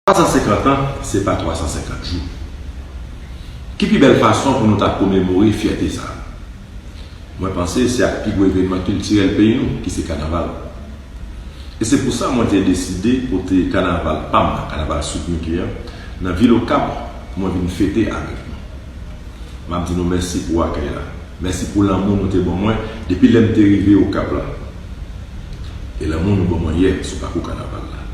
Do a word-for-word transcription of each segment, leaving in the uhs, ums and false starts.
Twa san senkant an, se pa twa san senkant jou. Ki pi bèl fason pou nou ta komemore fyète sa a? Mwen panse se ak pi gwo evènman kiltirèl peyi nou, ki se kanaval. E se pou sa mwen te deside pote kanaval pa m nan, kanaval Sweet Micky an, nan vil Okap pou mwen vin fete avèk nou. M ap di nou mèsi pou akèy la. Mèsi pou lanmou nou te ban mwen depi lè m te rive Okap la. E lanmou nou ban mwen yè sou pakou kanaval la.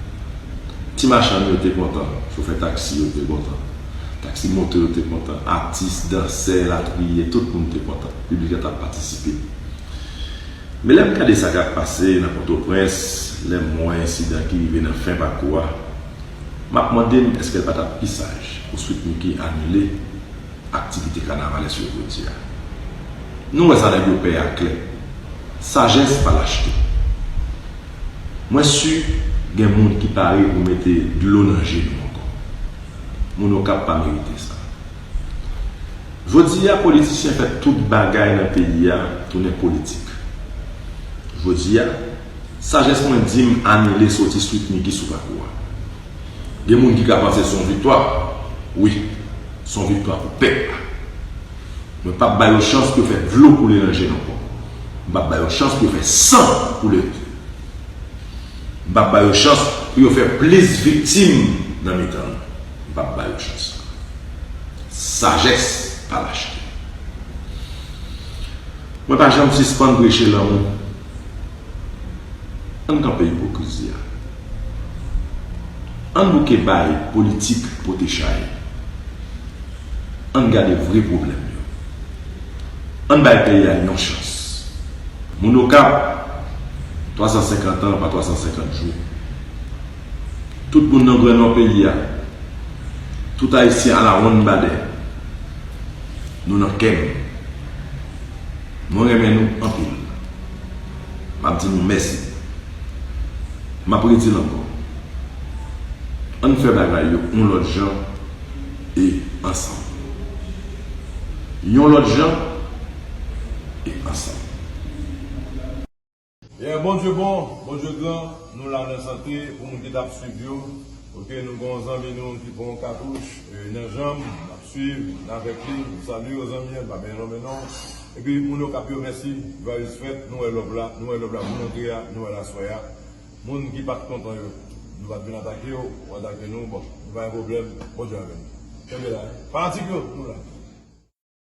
Ti machann yo te kontan, chofè taksi yo te kontan, taksi moto yo te kontan, atis, dansè, latriye, tout moun te kontan. Piblik la t ap patisipe. Men lè m gade sa k ap pase nan Pòtoprens, lè m wè ensidan ki rive nan fen pakou a, m ap mande m èske l pa t ap pi saj pou Sweet Micky anile aktivite kanavalès yo jodi a. Nou wè sa nèg yo pè a klè. Sajès pa lachte. Mwen si gen moun ki pare pou mete dlo nan je nou ankò. Moun Okap pa merite sa. Jodi a, politisyen fè tout bagay nan peyi a tounen politik. Jodi a, sajès mwen di m anile soti Sweet Micky sou pakou a. Gen moun ki ka panse se yon viktwa. Wi, se yon viktwa pou pèp la. Mwen p ap ba yo chans pou yo fè dlo koule nan je n ankò. M p ap ba yo chans pou yo fè san koule. M p ap ba yo chans pou yo fè plis viktim nan mitan nou. M p ap ba yo chans. Sajès pa lachte. Mwen pa janm sispann preche lanmou. Ann kanpe ipokrizi a. Ann bouke bay politik pote chay. Ann gade vre pwoblèm yo. Ann bay peyi a yon chans. Moun Okap, twa san senkant an pa twa san senkant jou. Tout moun nan Grannò peyi a, tout Ayisyen alawonnbadè, nou nan kè m. Mwen renmen nou anpil. M ap di nou mèsi. M ap redi l ankò. Ann fè bagay yo yon lòt jan e ansanm. Yon lòt jan e ansanm. Yeah, Bondye bon, Bondye gran, nou la nan sante, pou moun ki t ap swiv yo, oke, nou gen yon zanmi nou ki pran yon katouch, e, nan janm, n ap swiv, n avèk li, nou salye yo zanmi an, pa benyen non men non. Epi moun Okap yo, mèsi, jwayez fèt, nou wè love la, nou wè love la, moun antre a, nou wè l aswè a. Moun ki pa t kontan yo, nou pa t vin atake yo, ou atake nou, bon, nou pa gen pwoblèm, Bondye avè nou. Kenbe la, wi. Fanatik yo, nou la.